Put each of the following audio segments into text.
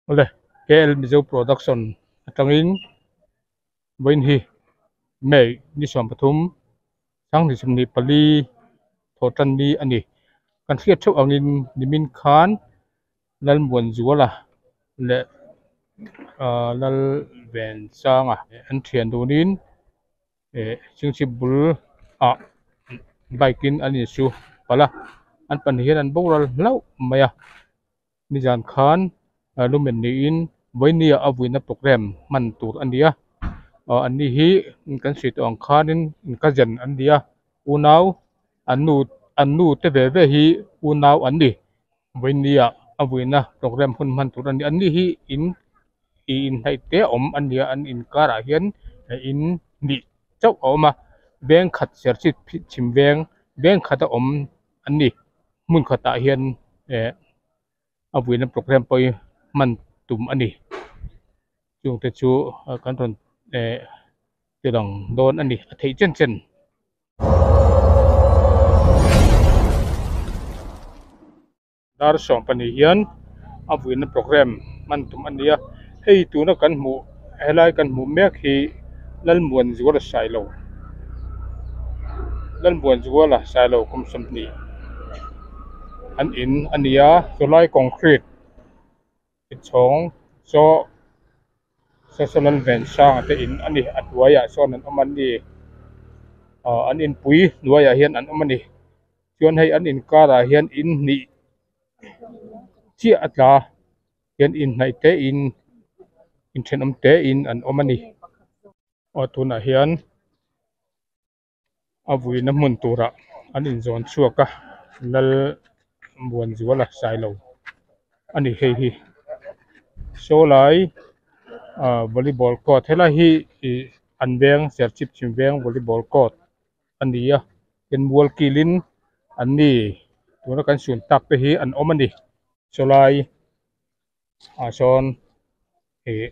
Awle KL Mizo Production atangin vawiin hi May ni 13 sanghnih 24 thawh tan ni a ni. Kan hriat theuh angin nimin khan Lalmuanzuala leh ah Lalvensanga an thian dunin eh chingchip bul ah bike in an insu palh a an pahnih hian an boral hlauh mai a. Nizan khan lumen niin vawinia a vuina program hman tur a ni a aw an ni hi kan sawi tawh ang khanin cousin an ni a unau an nu an nu te ve ve hi unau an ni vawinia a vuina program hun hman tur a ni an ni hi in ih inhnaih te a awm a ni a an inkarah hian in hnih chauh a awm a veng khat serchhip chhim veng veng khat a awm an ni. Hmun khatah hian eh a vuina program pawh hi hman tum a ni chungte chu kan rawn eh ti lang dawn a ni a theih chen chen. Dar 12 hian a vuina program hman tum a ni a hei tuna kan hmuh helai kan hmuh mek hi Lalmuanzuala Sailo Lalmuanzuala Sailo kum 20 an in a ni a chulai concrete chhawng chaw saw Lalvensanga te in a ni a hnuaiah sawn an awm a ni ah an inpui hnuaiah hian an awm a ni chuan hei an inkarah hian in hnih chiah a tla. Hian inhnaih te in inthenawm te in an awm a ni. Aw tunah hian a vuina hmun turah an inzawn chhuak a lal Muanzuala Sailo a ni hei hi. Saw lai ah volleyball court helai hi ih an veng Serchhip chhim veng volleyball court a ni a tin mual kilin an ni tuna kan sun tak te hi an awm a ni. Sawlai ah sawn ih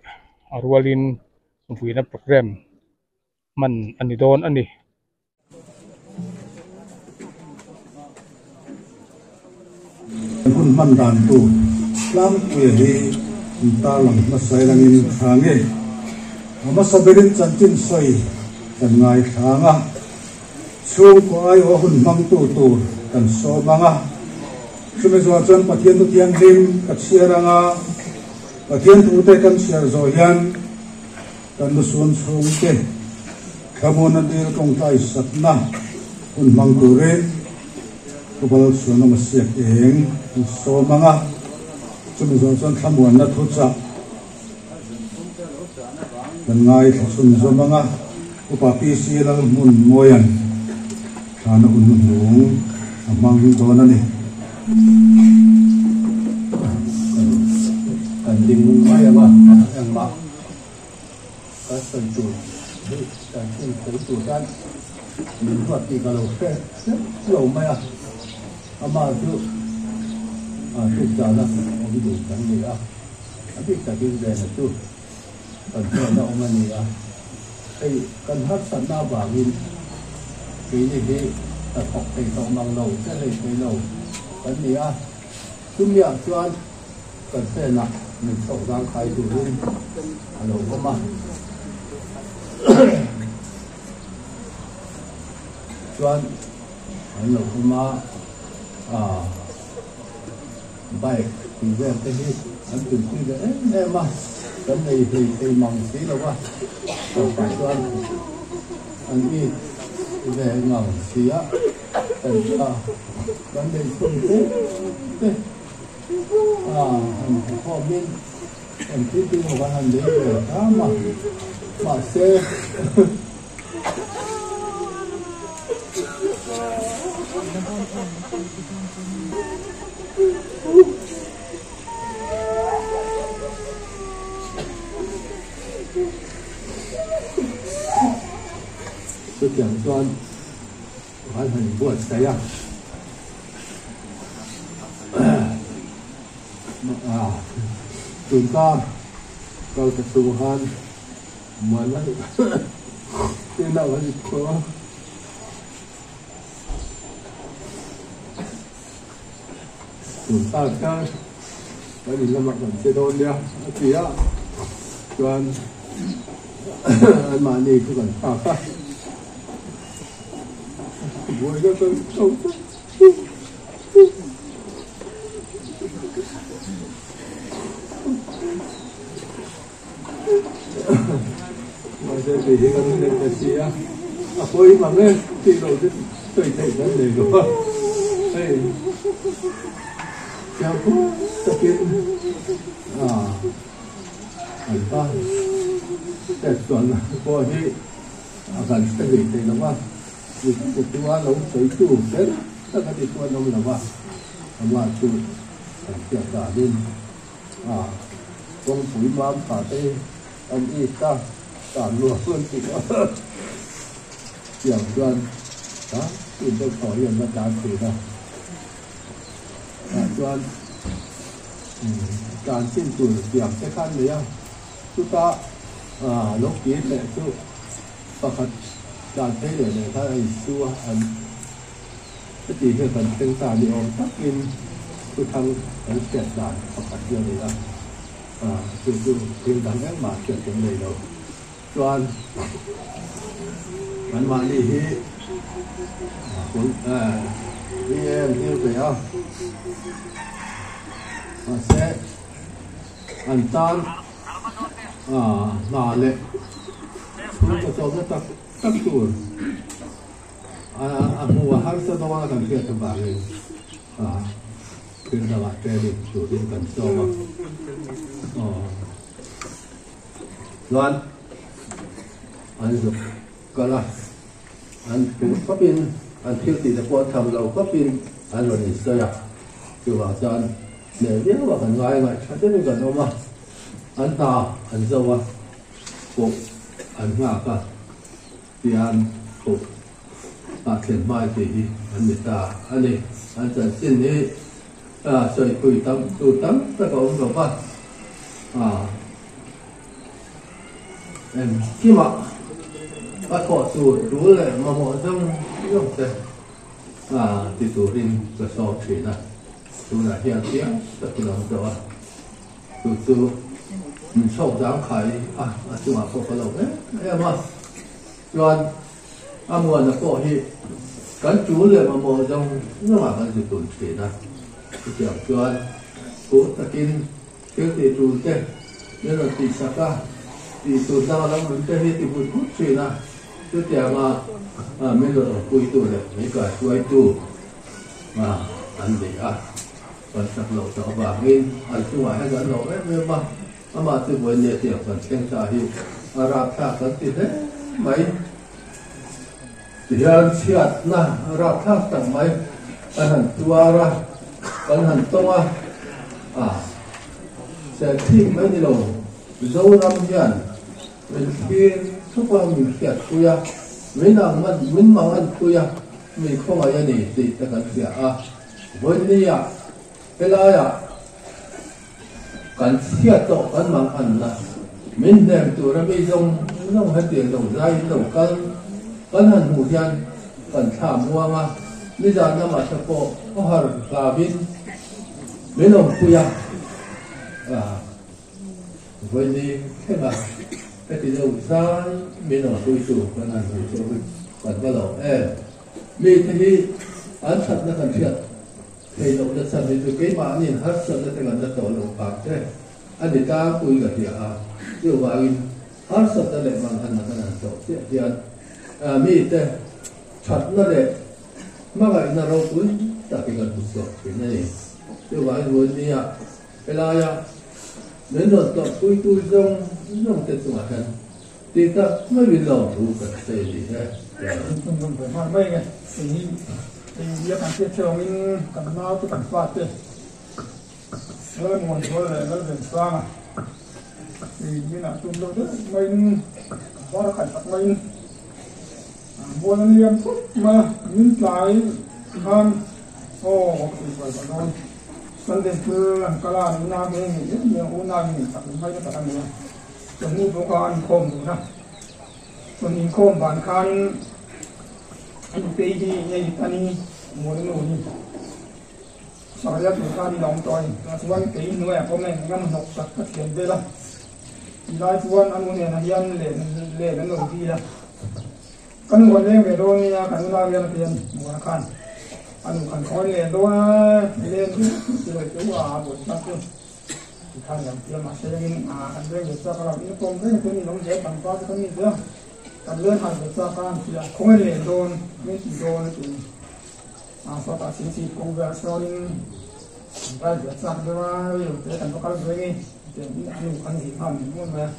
a rualin vuina program hman a ni dawn a ni. Hun hman dan tur tlangpuia hi an tarlang hmasa elangin tha nge a hmasa berin chanchin sawi kan ngaithlang a, chhungkaw aiawh hun hmangtu tur kan sawm ang a. Chumi zawh chuan Pathian thu thianghlim ka chhiar ang a, Pathian thute kan chhiar zawh hian kan lusun chhungte thlamuana dil tawngtai sakna hun hmang turin Khawbal chhuanawm a siak eng an sawm ang a, chumi zawh chuan thlamuanna thuchah kan ngaithla chhunzawm ang a, Upa PC Lalhmunmawia'n thlana hun hnuhnung a hmang dawn a ni. Kan ding mai ang a, engmah kan sawi tur hi kan chhunsawi tur hian min ruat tih ka lo hre hrep lo mai a, amah chu tuk zana awm dun kan ni a. A bik takin vena chu kan hnehna awm a ni a, hei kan harsatna avangin keini hi hnathawk thei tawh mang lo, che hlei thei lo kan ni a, chumiah chuan kan hnenah min chhoh zangkhai turin a lo awm a. Chuan an lo awm a, ah. Bike tih vel te hi an tuipui ve em em a, kan nei hlei thei mang si lo a, tawpah chuan an it ve ngang si a, kan tha kan nei chhun te te a han hmu khawmin kan thil tih ho kan han lei ve hram a, mahse. Chutiang chuan kan han buatsaih a, tun kar kal ta chung khan Muana inah kan inkhawm a. Tun tak hian. Kan in lamah kan che dawn nia a ti a, chuan anmahni chu kan nghak a, buaina kan chho ta. Mahse tih hi kan hre ta si a, a pawi mang e tih loh chu sawi theih kan nei lo a, hei chiangpui takin an pa pek chuan pawh hi a kan hre lui thei lo va, miputua lo sawitu ber tak a ti chuan awm lo va, amah chu kan hriat danin. A kawngpui mam pha te an it a, tan nuam an ti a, tiang chuan tan tin deuh tawh hi an la tan thin a, tah chuan tan chin tur tiang te kha an nei a, chuta lo kir leh chu pakhat tan phei leh leh khan a insu a, an. Heti hian kan thleng ta ni awm takin thuthang kan hriat dan pakhat hi a ni a, chu chu thil dang engmah hriat kan nei lo. Chuan anmahni hi BA an zir ve a, mahse an tan hna leh chhungkaw chawmna tak tak tur A hmu a harsa dawn a kan hriat avangin thil dangah training turin kan sawm a. Chuan an zuk kal a, an tur khawpin an thil tih te pawh an tham lo khawpin an rawn insawi a. Chuvang chuan hneh viau a kan ngai ngaih tha deuhin kan awm a, an hna an zo a, pawh an nghak a. Tian pawh ah thlen hmai tih hi an ni ta a ni. An chanchin hi sawipui tam tur tam tak a awm lo va, engkimah a thawh tur tul leh mamawh zawng zawng te ti turin ka sawm thin a, tunah hian chiang takin a awm tawh a. Chu chu min chhawk zang khai a, a chungah pawh ka lo em em a. Chuan a muana pawh hi kan tul leh mamawh zawng zawngah kan zut tun thin a. Chutiang chuan phur takin thil tih tul te min rawn tihsak a, tih tur dang a lo nun te hi ti vut vut thin a. Chutianga min rawn awmpuitu leh min kaihruaitu an ni a. Kan chak loh tak avangin an chungah hian kan lo em em a, amah chu vawi nia tiang kan thleng ta hi a rapthlak kan ti hle mai. Tihian chhiatna rapthlak tak mai kan han tuar a, kan han tawng a, a serthik mai ni lo Zoram hian min thlir thup a, min hriatpui a, min ang min manganpui a, min khawngaih a ni tih te kan hria a. Vawinia helaiah kan chhiat tawh kan mang anna min hnem tura mi zawng zawng hetiang lo zaiin lo kal kan han hmuh hian kan thla muang a, nizan lamah te pawh khawhar hlavin min awmpui a, vawini thlenga heti lo zai min awmpuitu kan han hmuh chu kan va lo em. Mite hi an thatna kan hriat thei lohna chhan hi chu keimahniin harsatna te kan la tawh loh vang te a ni tlangpui ka hria a, chuvangin harsatna leh manganna kan han tawh chiah hian mite thatna leh hmangaihna ropui tak hi kan hmu chhuak thin a ni. Chuvangin Rualnia helaia min rawn tawrhpuitu zawng zawng te chungah hian Ti tak mai min lo thu ka sawi ni e. Kan rawn buai nghal mai nge. Kei hi hei bia kan hriat theuh angin kan nau te kan fa te Lalmuan Zual leh Lalvensanga hei minah tum deuh deuh maiin var a kai tak maiin bual an liam thut mai a, min tlai khan aw ka ti buai ta dawn. Sunday school an kal a, an unau nge nge em em unau in nei tak mai na tak a ni a. Chawhnu bawka an inkhawm dun a, chawhnu inkhawm ban khan a nupei hi hei pani Mualnu hi Sakria tur khan in a awm tawh a ni. Tunah chuan kei hnuaiah pawh meng eng emaw hnawk tak ka thiam vel a. Tilai chuan a nu nenah hian len len an lo dil a. Ka nu kan leng ve dawn nia, kan unau hian a ti a ni. Muana khan a nu khan khawn len dawn a, len chu ti lo chu a buai tak chu ti khan liam tia mahse engin a kan leng ve chak a lo in pawm reng te ni lo zel pangpar te kan ni zel a kan leng hal ve chak a an ti a khawnge len dawn min ti dawn a ti a ni. A sawtah chhing chhip kawng velah sawn in kan kal ve chak deuh a ril te kan va kal ve nge tiang in a nu khan zin nghal mai mual mai a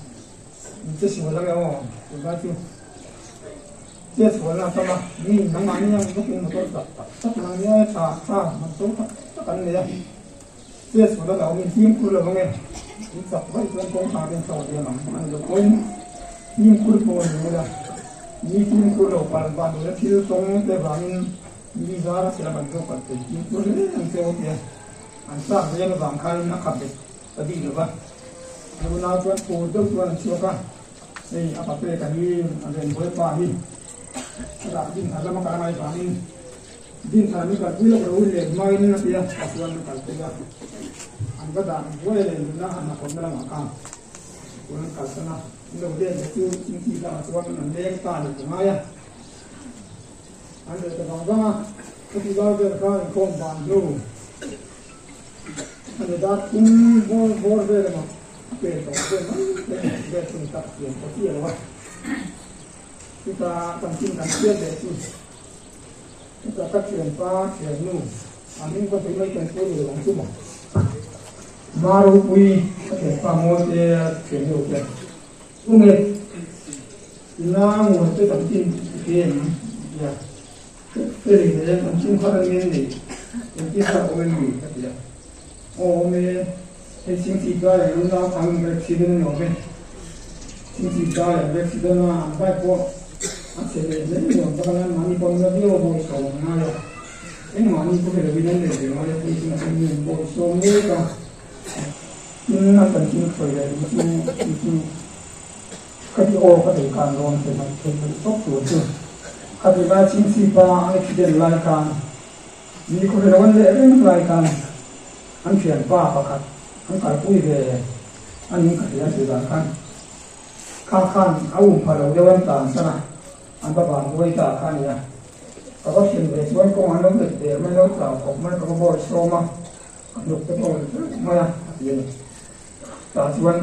in che sual ange aw tunlai chu che sual na tam a mi nangmah ni ang bawkin motor tak tak tak nang nia tha tha man to tak tak an nei a che sual a lo awm in fimkhur lo ange in chak vaih chuan kawng tha te an chho diam ang an lo pawhin fimkhur pawh a ni ula mi fimkhur lo palh vah duhna thil tawng te vangin Mi zara sela kan zawk kan thei tin tur hle ang che aw tia an chak zel avang khanin a khap bet ta bik lo va. A unau chuan phur deuh chuan an chhuak a, hei a pape ka hi a ven buai pa hi a dah din thar lama kal angai vangin din thar min kalpui lawk lo let hmain a tia pa chuan an kalpui a, an va dah buai leh nuna an hnathawhna lamah khan chuan an kalsan a, an lo let leh chu thingthi lamah chuan an leng ta leh ta ngai a. An reh ta vang vang a, khati lai vel kha inkhawm dan hnu a ni dar thum bawr bawr vel emaw a pen tawh vel mai te vel chu ni tak pian tawh chiah lo a. Chutah kan chin kan hriat leh chu chutah ka thianpa thiannu a hming ka sawi mai chuan sawi ni lo ang chu maw. Ma ropui ka thianpa Mawite thiannu khian Tunge ina nguan te kan chin ti em tia ka ri ve kan chin kha an ngen nei engtin kha awm em ni ka ti a aw awm e hei chingchip dai an unau thang accident a ni awm e chingchip dai an accident a an bike pawh a chhe leh hle ni awm tak a nia mahni pawh an la viau a bawi sawm an ngai a engmahni pawh hre lovin an let ve ngai a hei chu an ni bawi sawm mek a. Tin, a chanchin sawi leh duh chu ti chu ka ti aw ka thei khan rawn pe hnaih theih loh tawp tur chu ka ti lai chingchip a an accident lai khan mi khawvel lo an leh reng lai khan an thianpa pakhat an kalpui ve a ning ka hria sawi dan khan kha khan a um pha lo deuh an tlan san a an va van buai ta kha a ni a ka va thlen ve chuan kawng an lo bet der mai lo chau khawp mai ka va bawi sawm a. A hnuk te pawh rawn hreuh mai a, a ti a ni. Tah chuan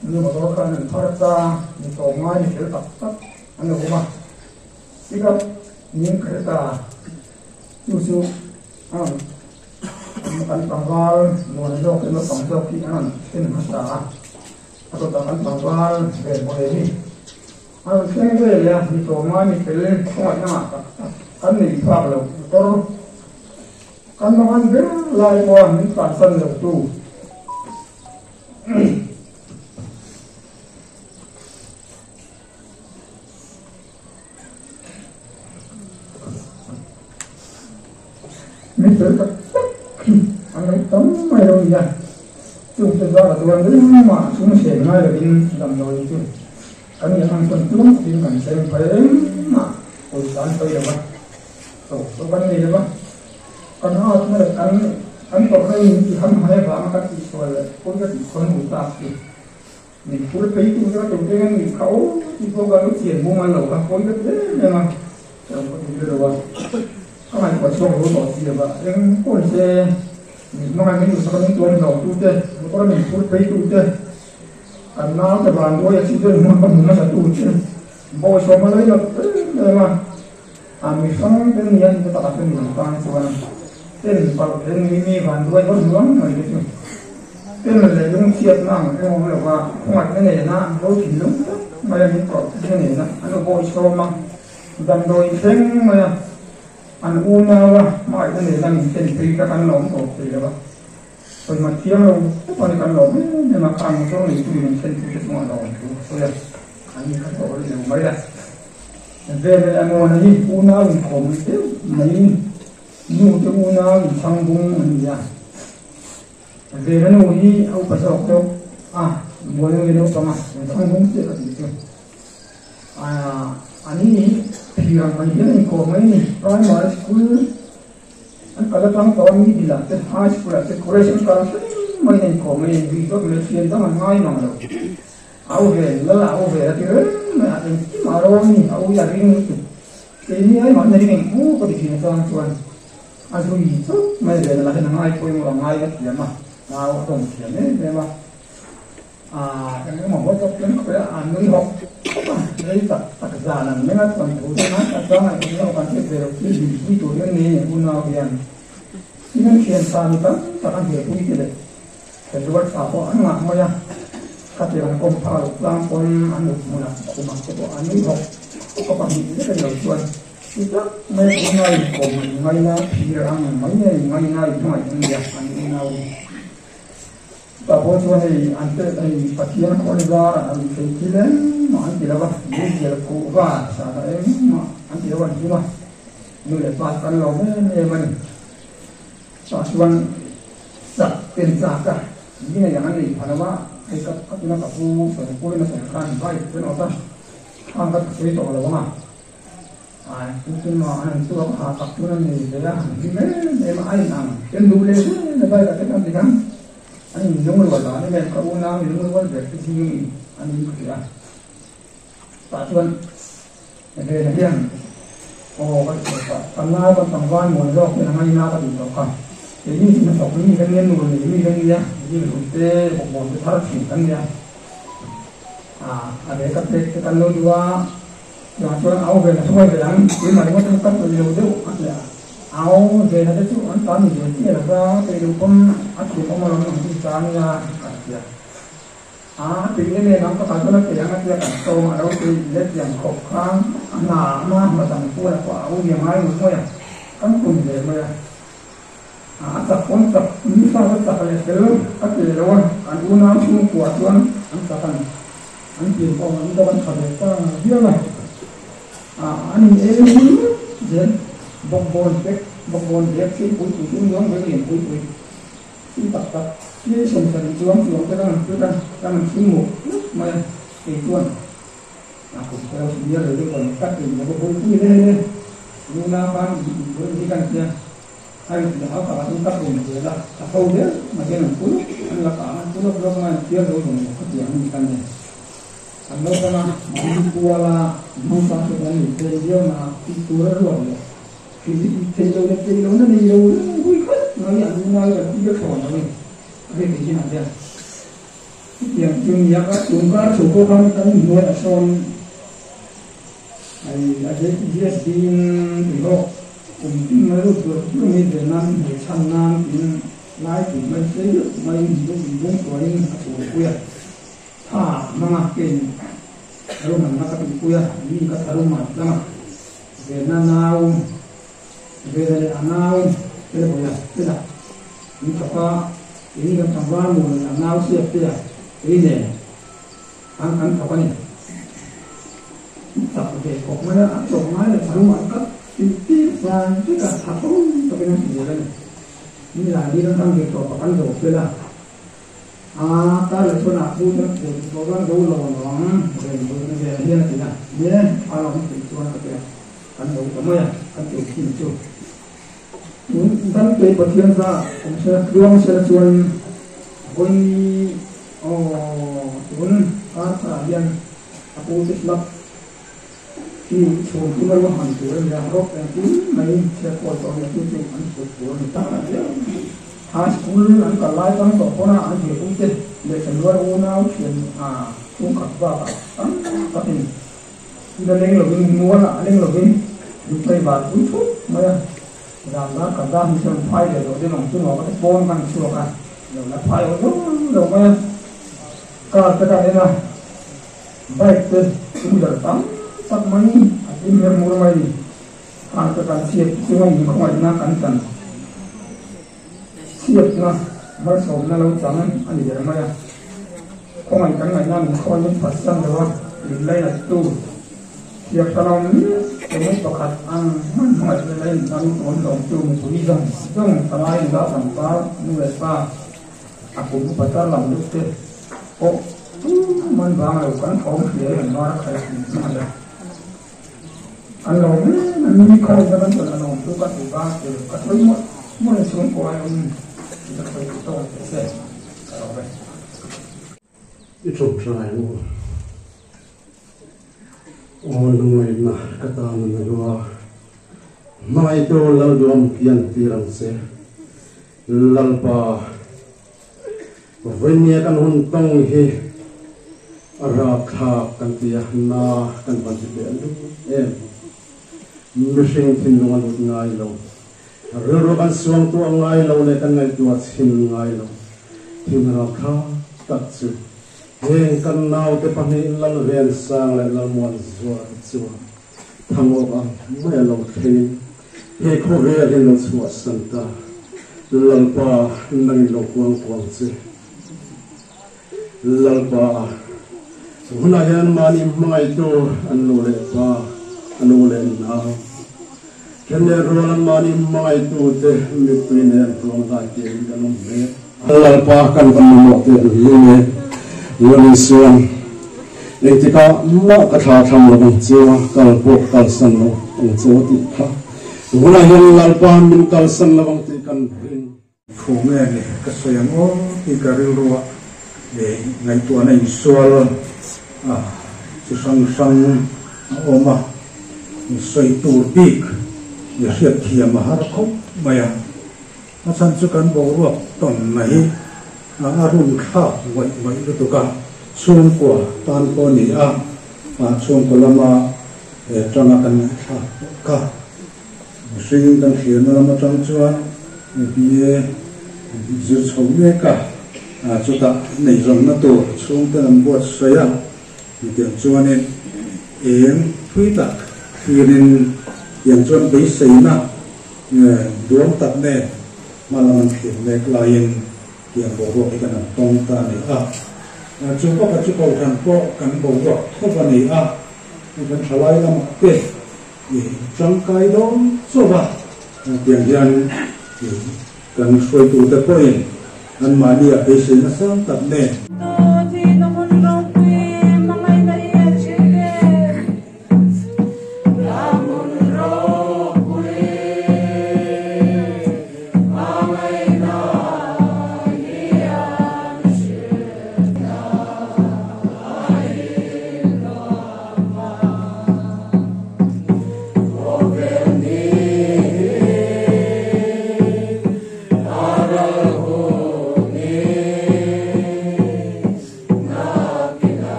nu motor khan an phar ta, mi tlawm ngai mi fel tak tak an lo awm a. Pick up ning ka hre ta, chu chu a rawn kan tlangval muan zawk leh naupang zawk hi a rawn thlen hmasa a, a tawtah kan tlangval ve buai hi a rawn thleng ve leh a, mi tlawm ngai mi fel khawngaihna ngah tak tak kan nei phak lo motor. Kan mangan ber lai pawha min tlansan lo tu. Mi fel tak tak hi an lo tam mai lo nia. Chungte zara chuan ringmah chung seng ngai lovin damdawi chu kan nih ang chuan tluang takin kan seng phai engmah pawisa an sawi lo va. Tawh kan nei lova, kan atna leh kan kan tawrhna in min ti ham hai avanga kan tihsual leh pawi ka tih khawn hmu tak chu min phur phei tu te ka tur te hian min kha aw tih pawh ka lo chian bung an lo kha pawi ka ti em em a, ka lo ti hle lo a, ka ngaihtuah chhuak lo tawh si lova, eng pawh ni se min hmangaih min duhsak a min tuam hlauh tu te, motor a min phur phei tu te, kan naute vanduai accident hmun ka hmu hmasa tu te, bawihsawm a lo inawt em em a. A mi hrang te nia ni takah chuan mi tan chuan ten palh then mi mi van duai vak nuam mai te chu ten leh lungchhiatna ang eng awm lova khawngaihna nena an bo thinlung tak mai a min kawrh na nena an lo bawi sawm a damdawi thleng mai a an unau a hmangaihna nena min thlen phei kha kan lawm tawp thei lova sawima thiang lo tawp a ni kan lawm em em a khang motor neitu min thlen tu te chungah lawm thu ka sawi a an ni kha tawh rih lo mai a. Veleh a ngawn hi unau inkhawm deuh mai nu te unau inchhang bung an ni a. Vela nu hi a upa zawk deuh a, mual nge naupang a inchhang bung chiah ka tih chu. Ani hi phir ang mai hian a inkawm mai a ni. Primary school. An kal atang tawh a middle ah te high school ah te college an kal thleng mai in a inkawm mai a inzui zawk mai a thian dang an ngai mang lo. Au ve lal au ve a ti reng mai a engkim a rawn ni a ui a ring lutuk. Keini ai mahni ring eng u ka ti thin atang chuan a zui chawt mai ve lah hian a ngai pawimawh a ngai a thiam a nau a tawng thiam em em a. Aaa eng emaw haw chawp tlem khawih a, an nui hawk hawk a, rei tak tak zan an meng a, chuan thu te ngai tak chuan ngaihtuah loh kan hriat ve loh thil hlimpui tur hian ni unau hian tin an thian tha mi tam tak an hlimpui te leh February thla pawh an ngah mai a, khatiang an kawm phak loh tlang pawn an mut hmunah khumah te pawh an nui hawk hawk a, pahnih zet a ni lo chuan ti tak mai a unau inkawm an ngaina phir ang mai nge ngaina inhmangaih an nia an unau hi. Chutah pawh chuan hei an te hei Pathian khawn zar an thei thil engmah an ti lo va, meizial khuh va sa ta engmah an ti lo an hlim a, nu leh pa kan lawm em em a ni. Chutah chuan chak pen chak a, mi nei ang an nei pha lo va, hei ka ka tuna ka pu sawi pawhin a sawi khan bike chu an awt a, khang ka sawi tawh lo ang a. Ai, chu chu maw an han chhuak a, tak chu an nei ve a, an hlim em em a, a in ang ken duh leh hle le bike ah te khan tikhan an in lung rual dan em em, ka unau in lung rual ber te zing in an in khawih a, tah chuan Vena hian aw ka ti tawh ka, kan nau kan tlangval muan zawk hian a ngaina ka ti tawh ka, keini chu hnathawk mi kan nia, nu nei mi kan nia, zing hlum te bawkbawn te thar thin kan nia, a ve ka pek te kan lo duh a. Chuvang chuan au ve na hruai ve ang, keimah ringawt chu ka tui lo deuh a ti a. Au ve na te chu an tan ni ve chiah lo va, tui lo pawn a thiam awm alawm ang chu ta nia ka ti a. A tui em em ang ka kal chuan a tei ang a tia kan tawng a lo tui let lian khawp kha a hna ama hma dang puala pawh a au liam ngai ngawih ngawih a, kan kun ve mai a. A chak pawn chak, mi fa ka chak leh fel ka ti lo a, kan unau chhungkua chuan an chak a ni. An pian pawh an dawk an tha ve ta viau a, an in ei zel bawkbawn pek, bawkbawn bek thil pui pui chu nuam vek lian pui pui thil tak tak thil 70 chuang chuang te kan han pek a, kan han chhung mawp mawp mai a, kei chuan a kum te lo senior ve deuh kan ka tin lo pui pui le le nuna khan in hi kan tia A in a pakhat in ka pum zel a, a tho zel mai hian an pul an la kah a, pul lawk lawk mai an thiar lo zawng zawng khatiang a ni ka nia. An lo kal a, mahni kual a, hmangsa te kan nei phei viau na a, tih tur a ruat leh thei lo leh thei lo na nei lo reng hui khat mai an unau hi kan tir thawn lo a ni, a hei thei chinah hian. Chutiang chu nia ka tum kar chho pawh khan kan inhnuaiah sawn Hei a ZSD in tihawk kum tin mai lut tur tur mai ve nan hmei chhan nan tin lai tih mai sei deuh mai in dum in bung tuahin a chhungpui a, tha hmanga ken ruhmanna ka tihpui a, mi ka tha ruhman tlang a, venna nau vena leh a nau Felbawia Fela min thawk a, keini kan tlangval maw leh a nau Siaktea kei nen An kan thawk a ni. Chak ve khawp mai a, an chawp ngai leh tharum an kat tih tir fai vek a, tha tho takin an ti zel a ni. Mi lai ni kan kan ve tawp a, kan zo fel a. A tar leh chuan a pu chuan ve tih tawh chuan zo lo ang ve ve hian a ti a, nie a lo tih chuan ka ti a, kan zo ta mai a, kan ti thin chu. Tun dan te Pathian za awm se tluang sela chuan vawi Aw, tun kartharah hian a pu te club hi chhun tum a ruahman tur a ni a, rawk engtin mai chhiat kawl tawh nia chu chu an chhut tur a ni tak a nia. High school an kal lai tang tawh pawn a an zirpui te leh Chanduar unau thian a chhungkhat bakah tam takin ila leng lovin mualah a leng lovin min phei val pui thut mai a, zan dar khat dar hi chuan phai leh tawh deuh ang chu nuam a ti pawn kan chhuak a. Lo la phai aw lo lo mai a, car te ka en a, bike te two wheeler tam tak mai a hlim her mur mai ni, car te kan chhiat te chunga inkhawngaihna kan chan chhiatna malsawmna lo chang a ni ber mai a, khawngaih kan ngaihna min khawiin phatsan lo a, min lainat tu. Thiamthalawm eng pakhat ang hman hmangaih te leh intan tawn lawm chu mipui zawng zawng thalai nula tlangval nu leh pa a kum upa tar lam deuh te pawh tum an vang lo kan thawm hria in an var a khaih thin hmangaih a an lawm em em mi khawi na kan tawn a lawm chu ka duh va tel ka sawi mawlh. Hmun chhungkua awm ka sawi duh tawk ang che ka lo ve. I ṭawngṭai ang u. Aw lungngaihna ka tan a na lua. Hmangaihtu Lalduam kian tir ang che. Lalpa, vawinia kan hun tawng hi a rapthlak kan ti a, na kan van ti teh lul em. Mihring thinlung a lut ngai lo. Rilru kan suangtuah ngai lo leh kan ngaihtuah chhin ngai lo. Thin rapthlak tak chu heng kan naute pahnih Lalvensang leh Lalmuanzuala te chuan Thangawk ang mai a lo thleng in he khawvel hi lo chhuahsan ta. Lalpa nangin lo kuang kuang che. Lalpa, hunah hian mahni hmangaihtu an nu leh pa, a nu leh nau, then leh rual an mahni hmangaihtu te mittui nen ruang dai tiin kan awm mek. Lalpa kan van mamawh teh lung e, Lal Isuan engtikah mah ka thla thlam lo ang che a, kal pawh kalsan lo ang che a tih kha. Hunah hian Lalpa min kalsan lo ang tih kan ring. Thu nge ni ka sawi ang aw tih ka rilruah ngaihtuahna insual chi hrang hrang a awm a, sawi tur bik hriatthiam a har khawp mai a. A chhan chu kan boruak tawnna hi a run thlak ngawih ngawih lutuk a, chhungkua tan pawh a ni a, chhungkaw lama tanga kan ngaihthlak pawh kha. Mihring kan thlirna lam atang chuan BA zir chho mek a, chutah neihzawmna tur chhungten an buatsaih a, tiang chuanin eng thui tak thlirin tiang chuan beiseina duang tak nen hma lam an thlir mek laiin tiang boruak hi kan han tawng ta a ni a. Chu bawkah chu kohhran pawh kan boruak thawp a ni a, kan thalai lamah te I tangkai dawn chauh a, tiang hian kan hruaitute pawhin anmahni a beisei nasa tak nen.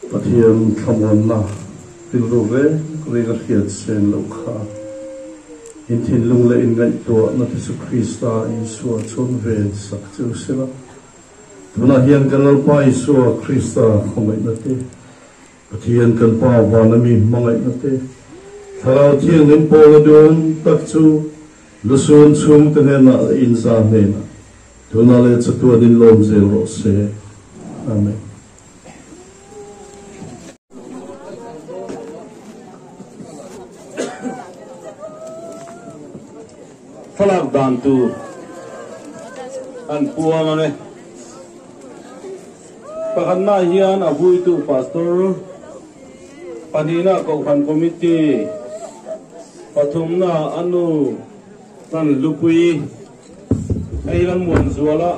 Pathian thlamuanna rilru reng reng a hriat sen loh kha in thinlung leh in ngaihtuahna te chu Krista Isua chuan ven sak che u sela. Tunah hian kan Lalpa Isua Krista khawngaihna te, Pathian kan Pa vana mi hmangaihna te, Thlarau Thianghlim pawla duhawm tak chu lusun chhungte hnenah leh inza hnenah tunah leh chatuan in lawm zel rawh se. Amen. Thlalak dan tur an puang ang e. Pakhatna hian a vuitu Pastor, pahnihna Kohhran Committee, pathumna a nu Tan Lupui, hei Lalmuanzuala,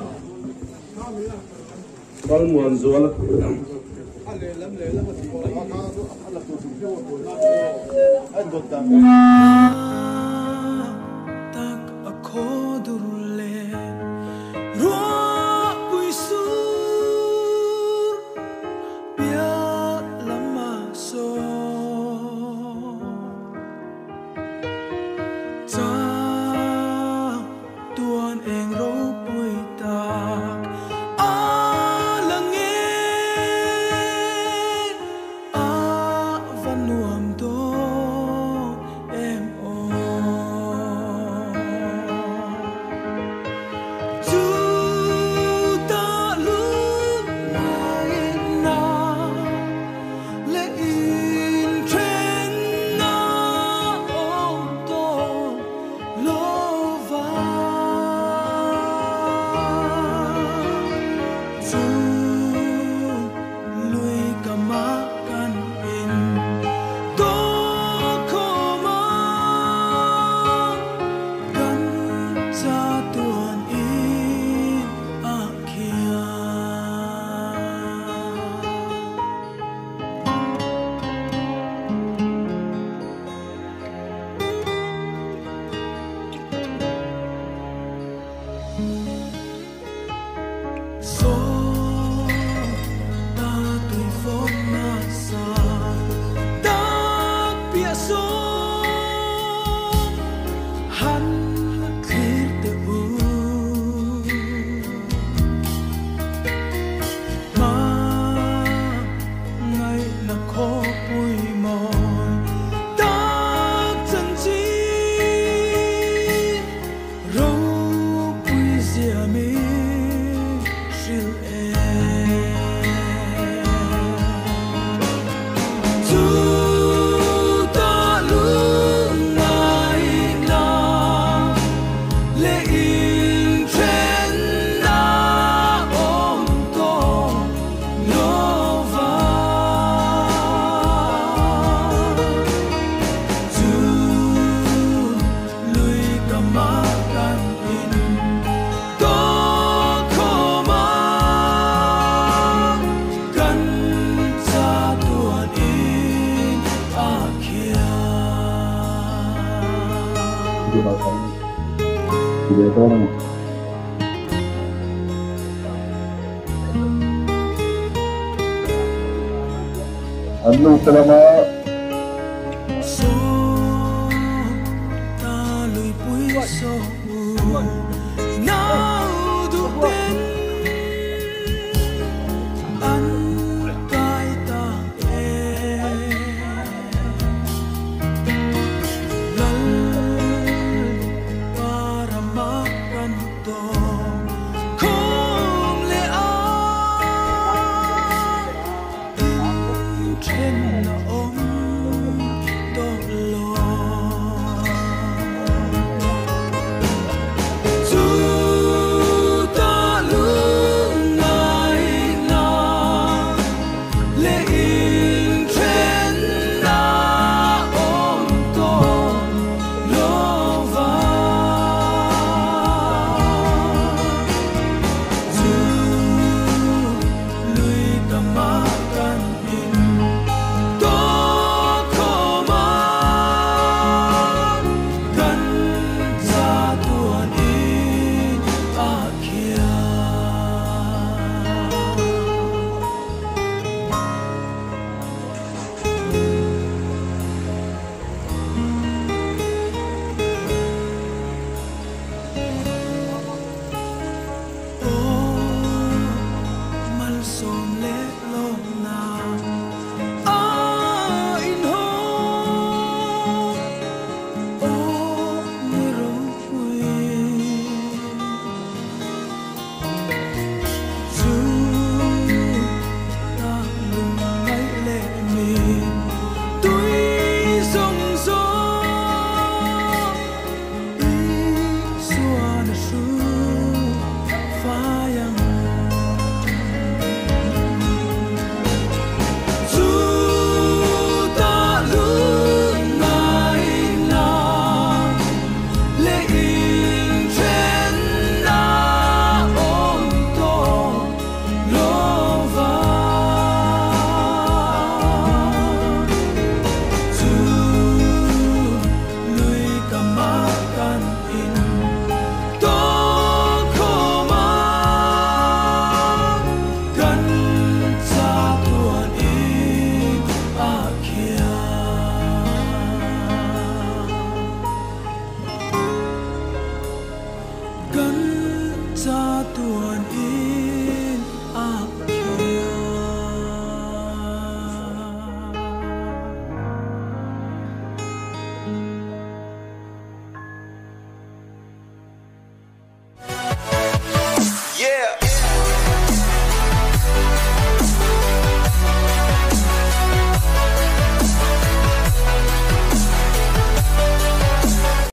Lalmuanzuala.